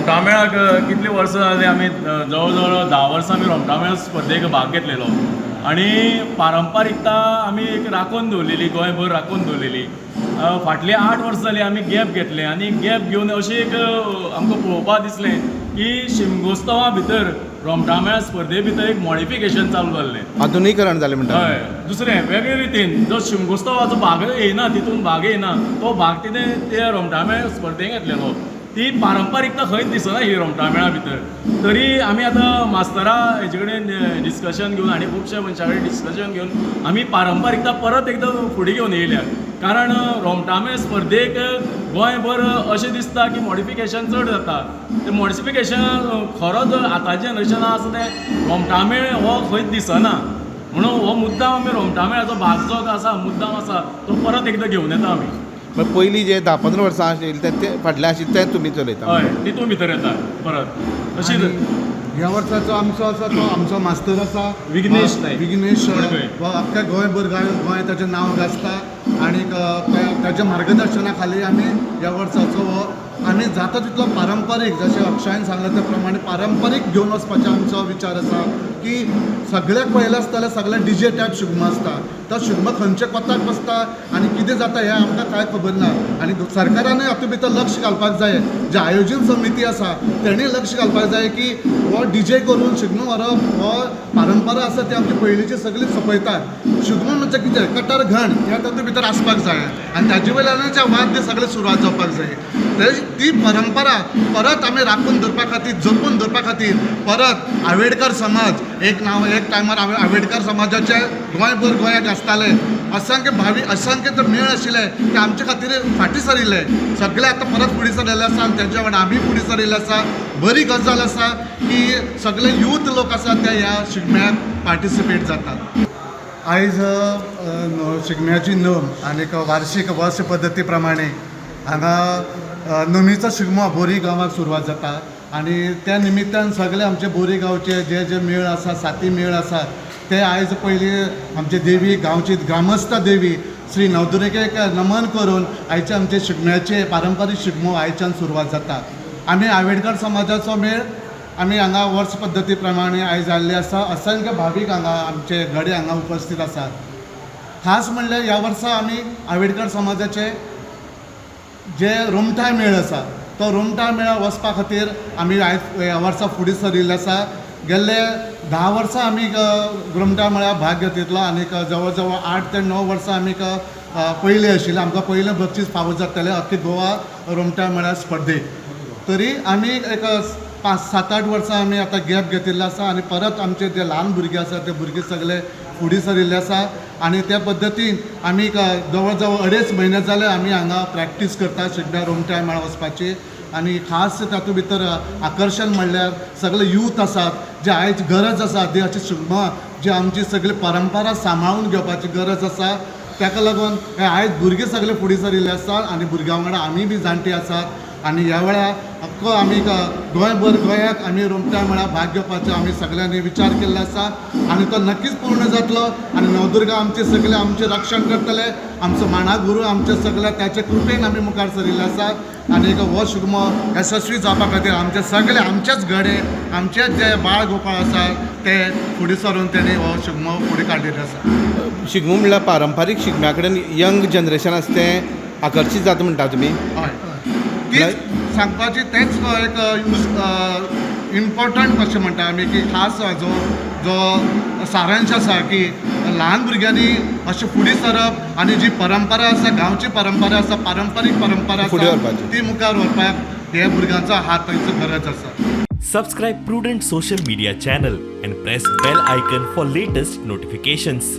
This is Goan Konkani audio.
रोमटामेळाक कितलीं वर्सां जालीं आमी, जवळ जवळ 10 वर्सां आमी रोमटामेळ स्पर्धेक भाग घेतलेलो आनी पारंपारिकता आमी एक राखून दवरलेली, गोंयभर राखून दवरलेली. फाटलीं 8 वर्सां जालीं आमी गॅप घेतलें आनी गॅप घेवन अशें एक आमकां पळोवपाक दिसलें की शिमगोत्सवा भितर रोमटामेळा स्पर्धे भितर एक मॉडिफिकेशन चालू जाल्लें. आधुनिकरण जालें म्हणटा. हय, दुसरें वेगळे रितीन जो शिमगोत्सवाचो भाग येयना, तितून भाग येयना, तो भाग तिणें ते रोमटामेळ स्पर्धेक घेतलेलो. ती पारंपारिकता खंयच दिसना ही रोमटामेळा भितर. तरी आमी आतां मास्तरा हेजे कडेन डिस्कशन घेवन आनी खुबश्या मनशां कडेन डिस्कशन घेवन आमी पारंपारिकता परत एकदां फुडें घेवन येयल्या, कारण रोमटामेळ स्पर्धेक गोंयभर अशें दिसता की मॉडिफिकेशन चड जाता. तें मॉडिफिकेशन खरो जो आतांच्या जनरेशना आसा तें रोमटामेळ हो खंयच दिसना, म्हणून हो मुद्दाम आमी रोमटामेळाचो भाग जो आसा, मुद्दाम आसा तो परत एकदां घेवन येता आमी. पण पयलीं जे 10-15 वर्सां आशिल्ले ते ते फाटले आशिल्ले ते तुमी चलयता? हय, तितून भितर येता परत अशी. आनी ह्या वर्साचो आमचो आसा तो आमचो मास्तर आसा विघ्नेश नायक. विघ्नेश. मडकय. हो अख्ख्या गोंयभर गोंय ताचें नांव गाजता आनी ताच्या मार्गदर्शना खाली आमी ह्या वर्साचो हो आमी जाता तितलो पारंपारीक, जशें अक्षयन सांगलें त्या प्रमाणे पारंपारीक घेवन वचपाचो आमचो विचार आसा की सगळ्याक पळयलें आसता जाल्यार सगळ्याक डीजे टायप शिगमो आसता. तो शिगमो खंयच्या कोताक बसता आनी कितें जाता हें आमकां कांय खबर ना. आनी सरकारानूय हातूंत भितर लक्ष घालपाक जाय, जे आयोजन समिती आसा तेणी लक्ष घालपाक जाय की हो डीजे करून शिगमो व्हरप हो परंपरा आसा ती आमची पयलींची सगळी सोंपयतात. शिगमो म्हणजे कितें, कटर घण हें तातूंत भितर आसपाक जाय आनी ताजे वयल्यानूच जे वाद्य सगळें सुरवात जावपाक जाय. ती परंपरा परत आमी राखून दवरपा खातीर, जपून दवरपा खातीर परत आवेडकर समाज एक नांव एक टायमार आवेडकर समाजाचे गोंयभर गोंयाक आसताले. असंख्य भावी, असंख्य तर मेळ आशिल्ले ते आमचे खातीर फाटीं सरिल्ले. सगळे आतां परत फुडें सरिल्ले आसा आनी तेंच्या वांगडा आमी फुडें सरिल्ले आसा. बरी गजाल आसा की सगळे यूथ लोक आसा ते ह्या शिगम्याक पार्टिसिपेट जातात. आयज शिगम्याची नम आनीक वार्षीक वर्ष पद्दती प्रमाणे हांगा नमीचो शिगमो बोरी गांवाक सुरवात जाता आनी त्या निमित्तान सगळे आमचे बोरी गांवचे जे जे मेळ आसा, साती मेळ आसा, ते आयज पयली आमचे देवी, गांवची ग्रामस्थ देवी श्री नवदुर्गेक नमन करून आयचे आमचे शिगम्याचे पारंपारीक शिगमो आयच्यान सुरवात जाता. आमी आवेडकर समाजाचो मेळ आमी हांगा वर्स पद्दती प्रमाणे आयज जाल्ले आसा. असंख्य भावीक हांगा आमचे गडे हांगा उपस्थीत आसात. खास म्हणल्यार ह्या वर्सा आमी आवेडकर समाजाचे जे रोमटां मेळ आसा तो रोमटां मेळ वचपा खातीर आमी आयज ह्या वर्सा फुडें सरिल्ले आसा. गेल्ले 10 वर्सां आमी रोमटां मेळार भाग घेतिल्लो आनीक जवळ जवळ 8 ते 9 वर्सां आमी पयले आशिल्ले. आमकां पयलें बक्षीस फावो जातालें अख्खे गोवा रोमटां मेळा स्पर्धेक. तरी आमी एक 5, 7, 8 वर्सां आमी आतां गॅप घेतिल्लो आसा आनी परत आमचे जे ल्हान भुरगे आसा ते भुरगे सगळे फुडें सरिल्ले आसा आनी त्या पद्दतीन आमी एक जवळ जवळ अडेच म्हयने जाले आमी हांगा प्रॅक्टीस करता शिगम्या रोमट्या मेळा वचपाची. आनी खास तातूंत भितर आकर्शण म्हणल्यार सगळे यूथ आसात जे आयज गरज आसा ती अशी शिगमो जी आमची सगळी परंपरा सांबाळून घेवपाची गरज आसा. ताका लागून हे आयज भुरगे सगळे फुडें सरिल्ले आसा आनी भुरग्यां वांगडा आमी बी जाणटे आसात. आनी ह्या वेळार अख्खो आमी गोंयभर गोंयाक आमी रोमटा मेळा भाग घेवपाचो आमी सगळ्यांनी विचार केल्लो आसा आनी तो नक्कीच पूर्ण जातलो. आनी नवदुर्गा आमचे सगळे आमचें रक्षण करतले. आमचो माणा गुरू आमचे सगळे ताचे कृपेन आमी मुखार सरिल्ले आसात आनी एक हो शिगमो येसस्वी जावपा खातीर आमचे सगळे आमचेच गडे, आमचेच जे बाळ गोपाळ आसात ते फुडें सरून तेणी हो शिगमो फुडें काडिल्लो आसा. शिगमो म्हणल्यार पारंपारीक शिगम्या कडेन यंग जनरेशन आसा तें आकर्शीत जाता म्हणटा तुमी? हय, तीच सांगपाची, तेच एक यूज इम्पॉर्टंट कशें म्हणटा आमी की खास जो जो सारांश आसा की ल्हान भुरग्यांनी अशें फुडें सरप आनी जी परंपरा आसा, गांवची परंपरा आसा, पारंपारीक परंपरा फुडें आसा व्हरपाची. ती मुखार व्हरपाक हे भुरग्यांचो हाताचो गरज आसा. Subscribe Prudent Social Media channel and press bell icon for latest notifications.